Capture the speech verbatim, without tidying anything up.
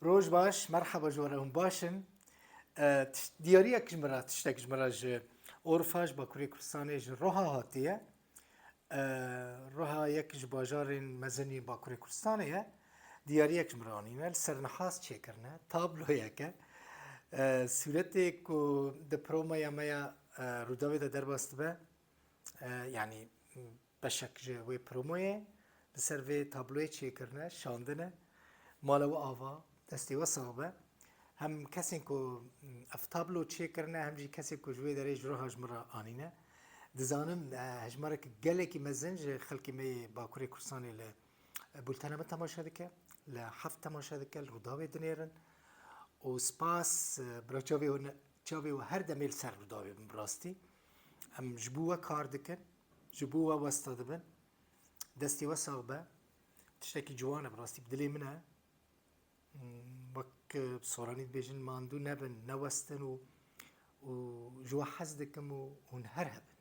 Roj baş, merheba ji we re, hûn baş in? E, tiş-, diyariyek ji min re, tiştek ji min re ji Urfa, ji Bakurê Kurdistanê, ji Roha hatiye. E, Roha yek ji bajarên mezin yên Bakurê Kurdistanê ye. Diyariyek ji min re anîne, li ser nihas çêkirine, tabloyek e. E, sûretê ku di promoya me ya, e, Rûdawê de derbas dibe, e, yanî, beşek ji wê promoyê li ser vê tabloyê çêkirine, şandine. Mala we ava, destê we sax be. Hem kesên ku, mm, ev tablo çêkirine, hem jî kesên ku ji wê derê ji Roha ji min re anîne. Dizanim, e, hejmarek gelekî mezin ji xelkê me yê Bakurê Kurdistanê li, e, bultena me temaşe dike, li heft temaşe dike, li Rûdawê dinêrin. Û spas, e, bira çavê we ne-, çavê we her demê li ser Rûdawê bin, bi rastî. Em ji bo we kar dikin, ji bo we westa dibin. Destê we sax be. Tiştekî ciwan e, bi rastî bi dilê min e. Hmm, wek, e, soranî dibêjin, mandû nebin, newestin û, û ji we hez dikim û hûn her hebin.